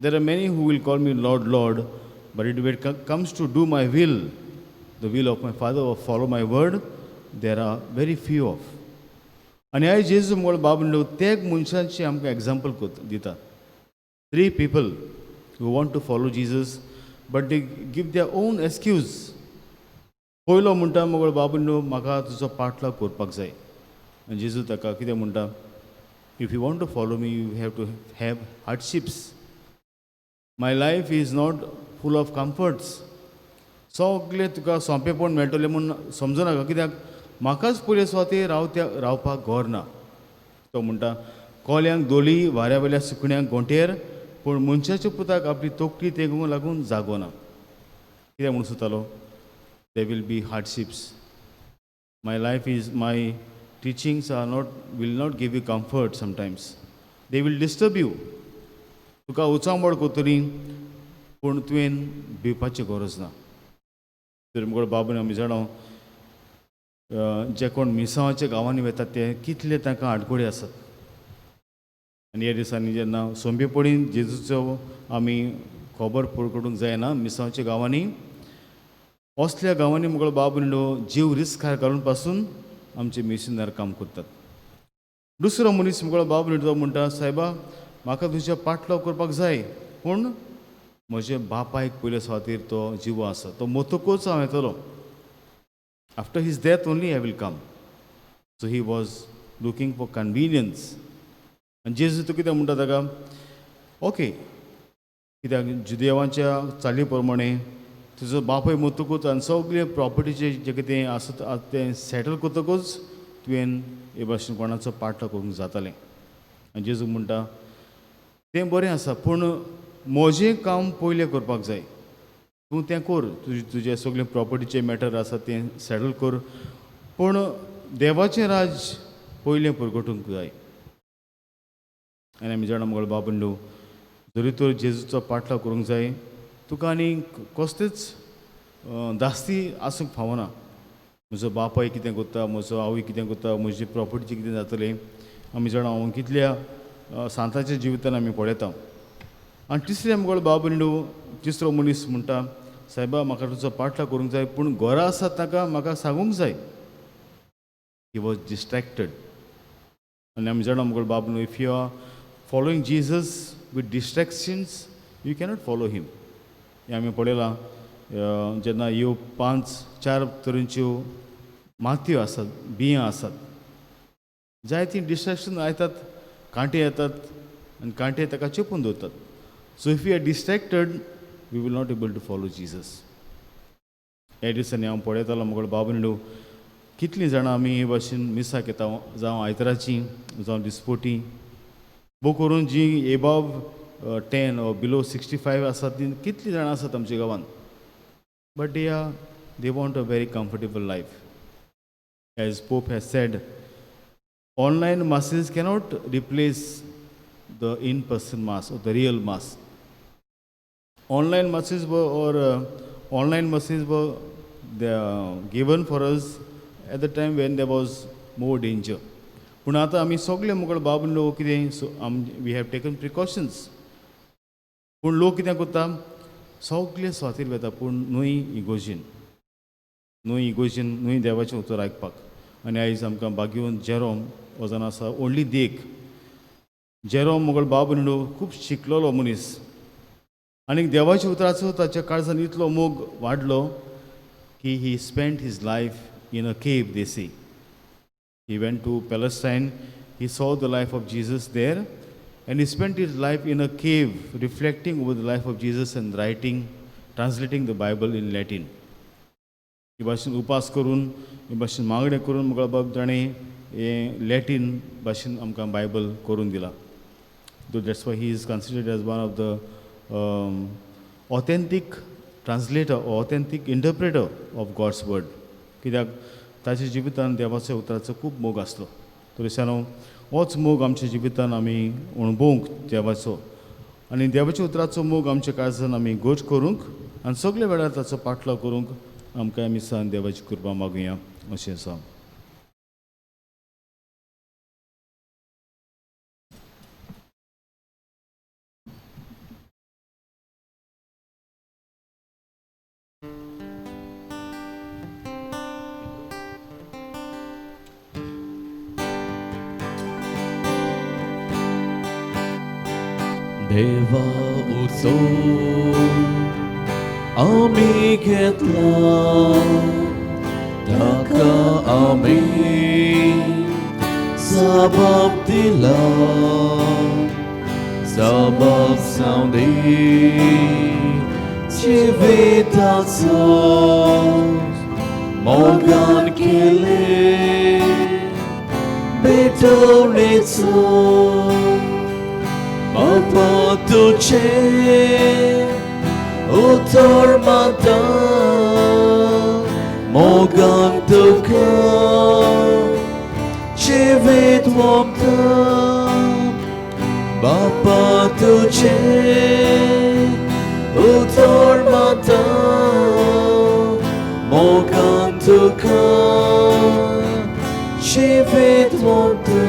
There are many who will call me Lord, Lord, but it when it comes to do my will, the will of my Father, or follow my word, there are very few of. आनी आयज जेजू मुगळ बाब न्हू ते मनशांची आमकां example दिता. 3 people who want to follow Jesus, but they give their own excuse. पयलो म्हणटा मुगळ बाब न्हू म्हाका तुजो पाटलाव करपाक जाय. आनी जेजू ताका कितें म्हणटा, if you want to follow me you have to have hardships. My life is not full of comforts. सगळें तुका सोंपेपण मेळटलें म्हूण समजुनाका, कित्याक म्हाकाच पयले सुवातेर रावत्या रावपाक घर ना. तो म्हणटा कोल्यांक दोली, वाऱ्या वयल्या सुकण्यांक गोंटेर, पूण मनशाच्या पुताक आपली तकली तेगूंक लागून जागो ना. कितें म्हणून सोदतालो? There will be hardships. My life is, my teachings are not, will not give you comfort sometimes. They will disturb you. तुका उचांबळ करतली, पूण तुवें भिवपाची गरज ना. तर मुगो बाबून आमी जाणा, जे कोण मिसांवाच्या गांवांनी वतात ते कितले तांकां आडखळी आसात. आनी ह्या दिसांनी जेन्ना सोंपेपणी जेजूचो आमी खबर परगटूंक जायना मिसांवाच्या गांवांनी, असल्या गांवांनी मुगो बाब जीव रिस्कार घालून पासून आमचे मिशनर काम करतात. दुसरो मनीस मुगो बाब तो म्हणटा, सायबा म्हाका तुज्या पाटलो करपाक जाय, पूण म्हजे बापायक पयले सुवातेर तो जिवो आसा, तो मरतकूच हांव येतलो. After his death only I will come. So he was looking for convenience. आनी जेजू तो कितें म्हणटा ताका, ओके, कित्याक जुदेवांच्या चाली प्रमाणे तुजो बापूय मरतकूच आनी सगळे प्रॉपर्टीचे जे कितें आसा तें सेटल करतकूच तुवें हे भाशेन कोणाचो पाटलो करूंक जातालें. आनी जेजू म्हणटा तें बरें आसा, पूण म्हजें काम पयलें करपाक जाय, तूं तें कर, तुजें सगळें प्रॉपर्टीचें मॅटर आसा तें सेटल कर, पूण देवाचें राज पयलें परगटूंक जाय. आनी आमी जाणा मुगो बाबंडू, जरी तर जेजूचो पाटलाव करूंक जाय, तुका आनी कसलेच दास्ती आसूंक फावना. म्हजो बापाय कितें करता, म्हजो आवय कितें करता, म्हजी प्रॉपर्टीचें कितें जातलें, आमी जाणा हांव कितल्या सांताच्या जिवितान आमी पळयता. आनी तिसरें मुगो बाबंडू, तिसरो मनीस म्हणटा, सायबा म्हाका तुजो पाटलाव करूंक जाय, पूण घरा आसात ताका म्हाका सांगूंक जाय. He was distracted. आनी आमी जाणा मुगो बाबू, if you are following Jesus with distractions you cannot follow him. हें आमी पळयलां जेन्ना ह्यो 5-4 तरेच्यो मातयो आसात, बियां आसात, जायतीं डिस्ट्रेक्शन येतात, कांटे येतात आनी कांटे ताका चेपून दवरतात. So if you are distracted we will not able to follow Jesus. ह्या दिसांनी हांव पळयतालो मुगो बाबू, कितलीं जाणां आमी हे भाशेन मिसाक येता, जावं आयतराची, जावं दिसपोटी, भोव करून जी एबाव 10 or below 65 आसात ती कितलीं जाणां आसात आमच्या गांवांत. But they want a very comfortable life. As Pope has said, online masses cannot replace the in person mass or the real mass. Online masses were, or online masses were given for us at the time when there was more danger. पूण आतां आमी सगळे मुगळ बाबू लोक कितें, so we have taken precautions. पूण लोक कितें करता, सगळे सुवातेर वता, पूण न्हय इगोजीन, न्हय इगोजीन, न्हय देवाचें उतर आयकपाक. आनी आयज आमकां बागेवन जेरोम हो जावन आसा व्हडली देख. जेरोम मुगळ बाबू न्हू खूब शिकलेलो मनीस, आनी देवाच्या उतराचो ताच्या काळजान इतलो मोग वाडलो की he spent his life in a cave. They say he went to Palestine, he saw the life of Jesus there, and he spent his life in a cave reflecting over the life of Jesus and writing, translating the Bible in Latin. हे भाशेन उपास करून, हे भाशेन मागणें करून मुगो बाब ताणें हें लॅटीन भाशेन आमकां बायबल करून दिलां. That's why he is considered as one of the authentic translator, authentic interpreter of God's word. कित्याक ताच्या जिवितान देवाच्या उतराचो खूब मोग आसलो. तर न्हू होच मोग आमच्या जिवितान आमी अणभवूंक देवाचो, आनी देवाच्या उतराचो मोग आमच्या काळजान आमी गोट करूंक आनी सगळे वेळार ताचो पाटलाव करूंक आमकां मिसान देवाची कृपा मागुया अशें आसा. देवा उतो आमी घेतला ताका आमी जबाब दिला, जबाब जावं दी जिविताचो मोगान केले भेटवणेचो बापा तुझे उतर माता मोगान तुका जिवीत ओंपता बापा तुझे उतर माता मोगान तुका जिवीत ओंपता.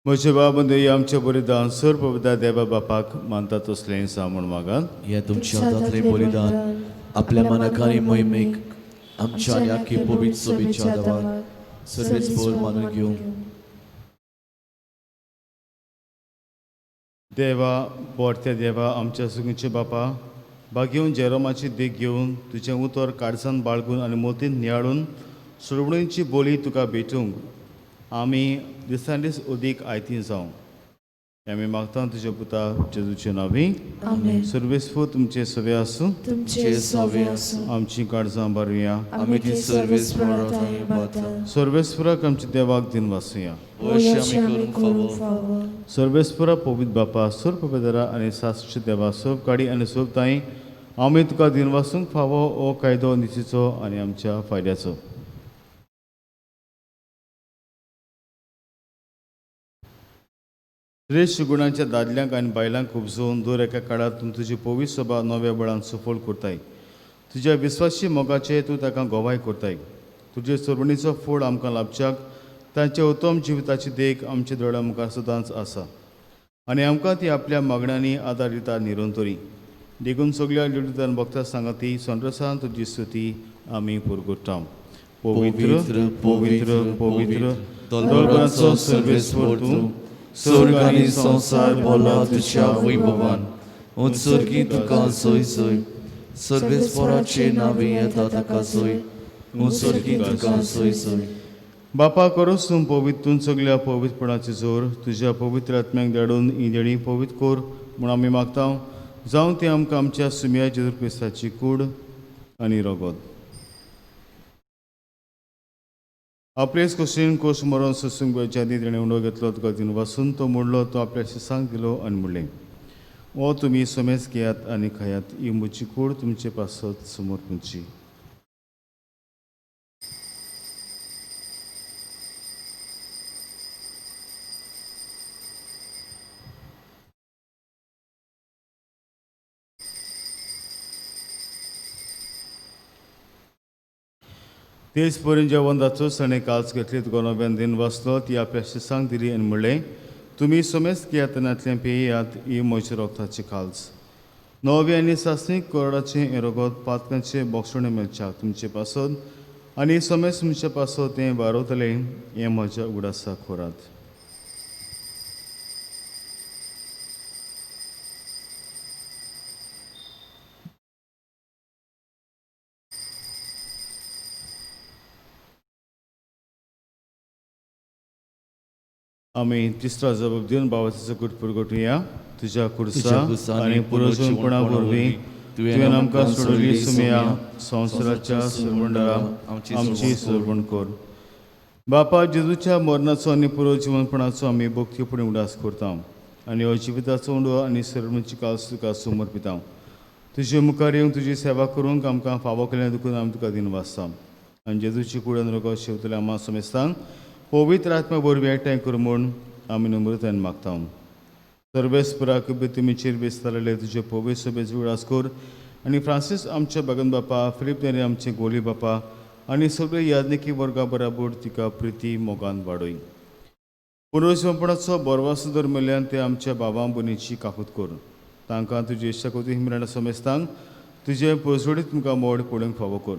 म्हजे बाबा आमचे बलिदान सर पवित्र देवा बापाक मानता तसलें सा म्हूण मागात. हें तुमच्या हातांतलें बलिदान आपल्या मनाक आनी मोहिमेक आमच्या आनी आख्खी पवित्र सभेच्या देवाक सर्वेस्पर मानून घेवं. देवा बोरत्या देवा आमच्या सुगीचे बापा बागेवन जेरोमाची देख घेवन तुजें उतर काळजान बाळगून आनी मोतीन नियाळून सुरवणीची बोली तुका भेटूंक आमी दिसान दीस अदीक आयती जावं आमी मागता तुज्या पुता जेजूचे नांवी. सर्वेस्पर तुमचे सवे आसूं. तुमचे सवे आसूं. आमची काळजां बारुया. आमी ती सर्वेस्पराक सर्वेस्पराक आमच्या देवाक दिन वासुया. अशें आमी करूंक फावो. सर्वेस्परा पवित्र बापा सुर पवित्रा आनी सासच्या देवा सोब गाडी आनी सोब ताई आमी तुका दिन वासूंक फावो हो कायदो नितीचो आनी आमच्या फायद्याचो. श्रेश्ठ गुणांच्या दादल्यांक आनी बायलांक उपजोवन दर एका काळार तूं तुजी पवित्र सभा नव्या बळान सफल करताय. तुज्या विस्वासी मोगाचे तूं ताका गवाय करताय. तुजे सरवणीचो फोड आमकां लाभच्याक तांच्या उत्तम जिविताची देख आमच्या दोळ्या मुखार सदांच आसा आनी आमकां ती आपल्या मागण्यांनी आदार दिता निरंतरी. देखून सगल्या लिडितान भक्ता सांगाती संरसान तुजी स्तुती आमी पुरगुट्टा. पवित्र पवित्र पवित्र दोळ्यांचो सर्वेस्पर तूं स्वर्ग आनी संवसार भरला तुज्या वैभवान. उत्सर्गी तुका सोय सोय सर्वेस्पराचे नांवे येता ताका सोय उत्सर्गी तुका सोय सोय. बापा करोस तूं पवित्र तूं सगल्या पवित्रपणाची जोर तुज्या पवित्र आत्म्याक धाडून ही देणी पवित्र कोर म्हूण आमी मागता. जावं ती आमकां आमच्या सुमया जेजू क्रिस्ताची कूड आनी रगत. आपलेच कुशीन कोश मरोन सोसूंक वेळच्या आदी तेणें उंडो घेतलो तुका दिन वासून तो मोडलो तो आपल्या शिसांक दिलो आनी म्हणलें ओ तुमी समेज घेयात आनी खायात ही म्हजी कूड तुमचे पासत समर्पूची. तेच परीन जेवण जातूच ताणें काल्स घेतली तुका नव्यान दिन वाचलो ती आपल्या शिसांक दिली आनी म्हणलें तुमी समेज घेयात आनी पेयात ही म्हज्या रोगताची काल्स. नवे आनी सासणीक कोरडाचें हें रगत पातकांचें बोगसणें मेळच्याक तुमचे पासत आनी समेज तुमचे पासत तें बारवतलें हें म्हज्या उगडासाक कोरात. आमी तिसरो जबाब दिवन बाबाचो गुट पुरगोटुया. तुज्या कुर्सा आनी पुरोजनपणा वरवीं तुवें आमकां सोडली सुमया संवसाराच्या सुरवंडारा आमची सुरवण कर. बापा जेजूच्या मरणाचो आनी पुरोजिवनपणाचो आमी भक्तीपणी उडास करता आनी हो जिविताचो उंडो आनी सरवणची काल्स तुका समर्पिता. तुजे मुखार येवन तुजी सेवा करूंक आमकां फावो केल्या देखून आमी तुका दिन वाचता आनी जेजूची कुडन रोगो शेवतल्या आमा समेस्तांक पवित्र आत्मा वरवीं एकठांय कर म्हूण आमी नम्रतायेन मागता. सर्वेस्पराक तुमीचेर बेसतालेले तुजे पवित्र सभेचो उगडास कर आनी फ्रांसीस आमच्या बागन बापा फिलीप नेरी आमचे गोली बापा आनी सगळे याज्ञिकी वर्गा बराबर तिका प्रिती मोगान वाडय. पुनर्जपणाचो बरवासो दर ते आमच्या बाबा बोनीची काकूत कर. तांकां तुजी इश्टाकोती हिमराणा समेस्तांक तुजे पोजोडीत तुमकां मोड पळोवंक फावो कर.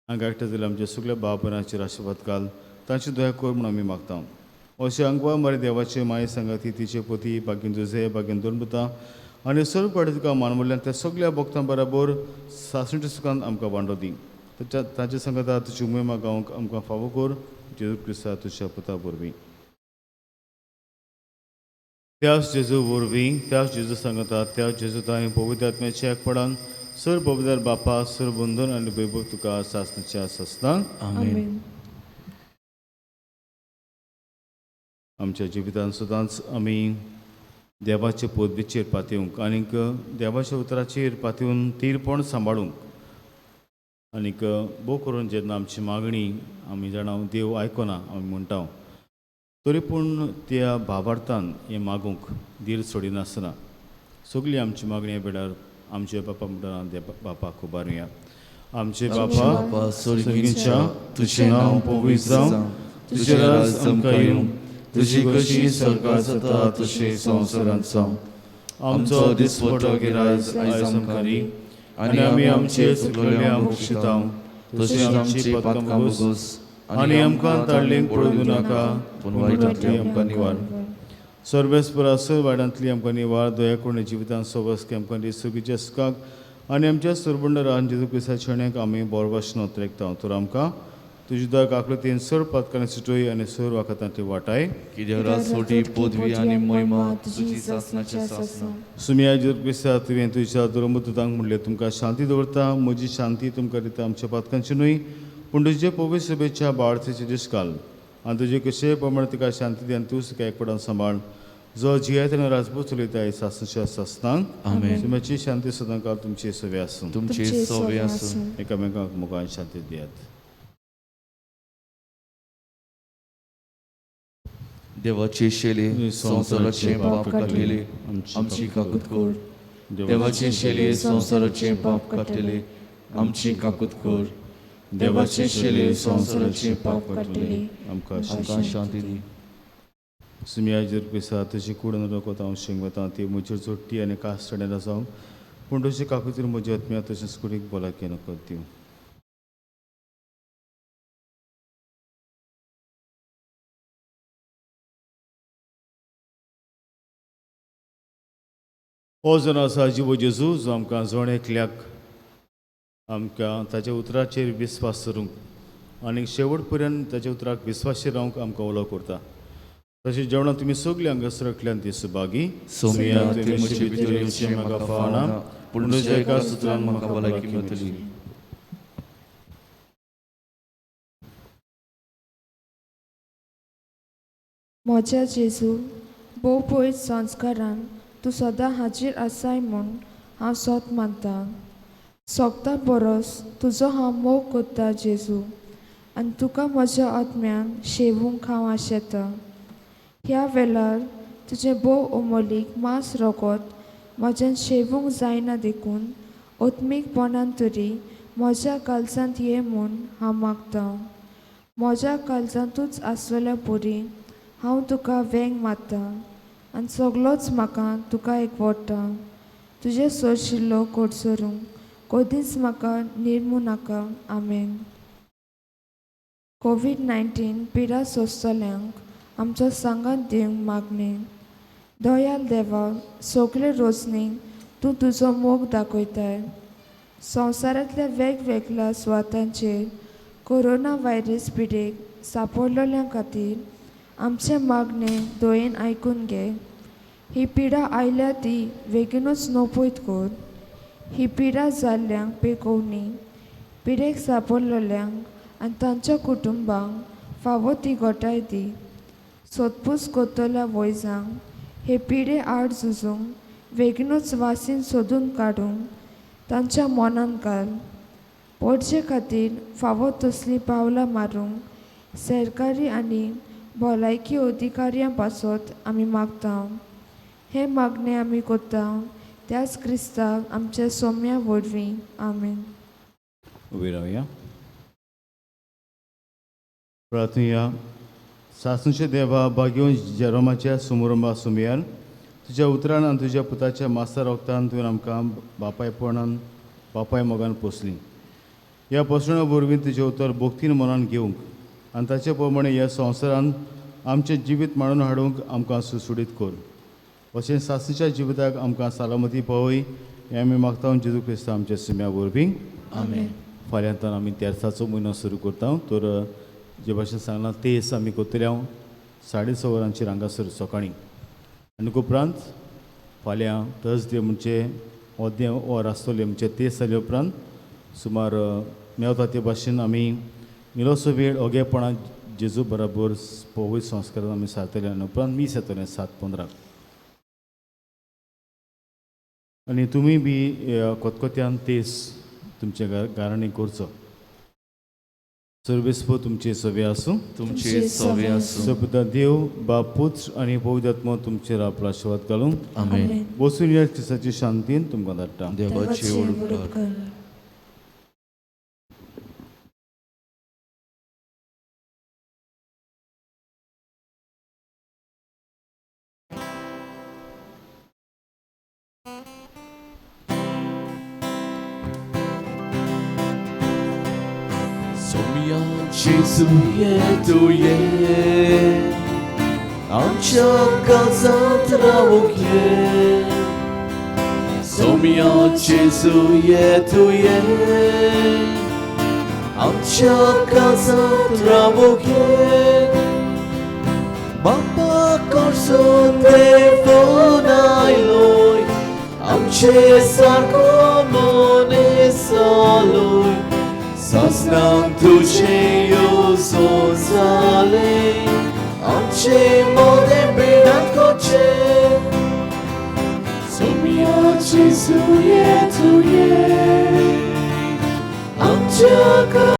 हांगा एकठांय जाल्यार आमच्या सगल्या बाबरांचेर आशिर्वाद घाल तांची दया कर म्हूण आमी मागता. अशें अंगवा मरे देवाचे माये सांगाती तिचे पोती बागीन जुझे बागीन दोन आनी सर्व कडेन तुका मानवल्यान त्या सगल्या भक्तां बराबर सासणीच्या सुखान आमकां वांडो दी. तांचे सांगता तुजी उमेमा गावंक आमकां फावो कर जेजू क्रिस्ता तुज्या पुता वरवीं. त्याच जेजू वरवीं, त्याच जेजू सांगता, त्याच जेजू तांणी पवित्र आत्म्याच्या एकपणान सर पवित्र बापा, सर बंधन आनी वैभव तुका सासणाच्या सासणाक. आमेन. आमच्या जिवितांत सदांच आमी देवाचे पदवीचेर पातयेवंक आनीक देवाच्या उतराचेर पातयेवन तीरपण सांबाळूंक आनीक भोव करून जेन्ना आमची मागणी आमी जाणा देव आयकना आमी म्हणटा, तरी पूण त्या भावार्थान हें मागूंक धीर सोडिनासतना सगळी आमची मागणी ह्या वेळार आमचे बापा म्हणटा देवा बापाक उबारुया. आमचे बापा स्वर्गीच्या, तुझें नांव पवित्र जावं, तुजें राज आमकां येवं, तुजी कशी सरकार जाता तशी संवसारांत जावं. आमचो दिसपटो गिरायज आयज आमकां दी आनी आमी आमचे चुकलेल्या बक्षितांव तशें आमची पातकां बोगस आनी आमकां ताळ्ळेंक पडूं नाका, पूण वायटांतली आमकां निवार. सर्वेस्परा सर वाड्यांतली आमकां निवार. दया करून जिवितांत सोबस आमकां दी सुगीच्या सुखाक आनी आमच्या सुरबंडरान जेजू क्रिस्ताच्या शेण्याक आमी बोरवाश नोत्रेकता. तर आमकां तुजी दया काकळतीन सर पातकांनी सुटय आनी सर वाखातांतली वाटाय. कित्याक राजवटी, पदवी आनी महिमा तुजी सासणाच्या सासणाक. सुमिया जेजू क्रिस्ता, तुवें तुज्या दुरमुतांक म्हणलें, तुमकां शांती दवरता, म्हजी शांती तुमकां दिता. आमच्या पातकांची न्हय पूण तुजे पवित्र सभेच्या बाळचेचे दीस घाल आनी तुजे कशे प्रमाणे तुका शांती दी आनी तूं सुखा एकपणान सांबाळ, जो जियेतना राजपूत चलयता सासणाच्या सासणाक. आमेन. सुम्याची शांती सदांकाळ तुमची सवे आसूं. तुमचे सवे आसूं. एकामेकांक मुखान शांती दियात. देवाचे शेले संवसाराचे पाप काडलेले, आमची काकूत कर. देवाचे शेले संवसाराचे पाप काडटले, आमची काकूत कर. देवाचे शेले संवसाराचे पाप काडटले, आमकां आमकां शांती दी. सुमिया जेजू क्रिस्ता, तुजी कूड रगत हांव शिंगवता ती म्हजेर जोडटी आनी कास्टणें जावं, पूण तुजी काकुतीन म्हज्या आत्म्या तशेंच कुडीक भलायकी नकत दिवं. हो जण आसा जिवो जेजू, जो आमकां जण एकल्याक आमकां ताच्या उतराचेर विस्वास धरूंक आनी शेवट पर्यंत ताच्या उतराक विस्वाशी रावंक आमकां उलो करता. तशें जेवणां तुमी सगळीं हांगासर एकल्यान ती सुभागी. सोम्या, तुवें म्हजे भितर येवचें म्हाका फावना, पूण तुज्या एका सुत्रान म्हाका भलायकी मेळटली. म्हज्या जेजू, भोव पयस संस्कारान तूं सदां हाजीर आसाय म्हूण हांव सोत मानता. सोगता परस तुजो हांव मोग कोत्ता जेजू, आनी तुका म्हज्या आत्म्यान शेवूंक हांव आशेतां. ह्या वेळार तुजें भोव अमोलीक मांस रोगत म्हज्यान शेवूंक जायना, देखून आत्मीकपणान तरी म्हज्या कालसांत ये म्हूण हांव मागतां. म्हज्या कालसांतूच आसलेल्या परी हांव तुका वेंग मारता आनी सगलोच म्हाका तुका एकवटा. तुजें सोरशिल्लो कोटसरूंक कदींच म्हाका निर्मू नाका. आमेन. कोवीड 19 पिडा सोंसतल्यांक आमचो सांगात दिवंक मागणें. दयाल देवा, सगळे रोजनीक तूं तुजो मोग दाखयताय. संवसारांतल्या वेगवेगळ्या सुवातांचेर कोरोना व्हायरस पिडेक सांपडलेल्या खातीर आमचें मागणें दयेन आयकून घे. ही पिडा आयल्या ती बेगीनूच नपयत कर. ही पिडा जाल्ल्यांक पेकोवणी, पिडेक सांपडलेल्यांक आनी तांच्या कुटुंबांक फावो ती घटाय दी. सोदपूस करतल्या वैजांक हे पिडे आड झुजूंक बेगीनूच वासीन सोदून काडूंक तांच्या मनान घाल. पडचे खातीर फावो तसलीं पावलां मारूंक सरकारी आनी भलायकी अधिकाऱ्यां पासत आमी मागता. हें मागणें आमी करता त्याच क्रिस्ताक आमच्या सोम्या वरवीं. आमेन. उबी रावया, प्रार्थुया. सासूच्या देवा, भाग्योन जेरोमाच्या सुमुरंबा सुमयान तुज्या उतरान आनी तुज्या पुताच्या मास्तर रोगतान तुवें आमकां बापायपणान बापाय मोगान पोसली. ह्या पोसवणा वरवीं तुजें उतर भक्तीन मनान घेवंक आनी ताचे प्रमाणे ह्या संवसारान आमचें जिवीत मांडून हाडूंक आमकां सुसुडीत कर. अशें सासूच्या जिविताक आमकां सलामती पावय हें आमी मागता जेजू क्रिस्तांव आमच्या सुम्या वरवीं. आमेन. फाल्यांतान आमी तेर्साचो म्हयनो सुरू करता. तर जे भाशेन सांगलां तेस आमी करतले हांव 6:30 वरांचेर हांगासर सकाळीं. आनी उपरांत फाल्यां थर्सडे म्हणजे ओद्दें वर आसतलें म्हणजे तेस जाले उपरांत सुमार मेवता ते भाशेन आमी इल्लोसो वेळ ओगेपणान जेजू बराबर पवित्र संस्कारान आमी सारतले आनी उपरांत मीस येतलें 7:15. आनी तुमी बी कोतकोत्यान तेस तुमच्या घरांनी करचो. सर्वेस्पो तुमचे सवे आसूं. तुमचे सवे आसूं. सोबता देव बाप पुत्र आनी पवित्र आत्मो तुमचेर आपलो आशिर्वाद घालूं. आमेन. वचून ह्या क्रिस्ताची शांतीन तुमकां धाडटा. देवाचे उपकार. Gesù ye tu ye आमच्या काळजांत रावूंक ये. सोम्या जेजू ये तूं ये आमच्या काळजांत रावूंक ये. बापा कडसून देवून आयलोय आमचे सारको मनीस जालोय. सासणाक तुजें येवजण जालें आमचे मोदें भिडांत करचें. सोम्या जेजू ये तूं ये आमच्या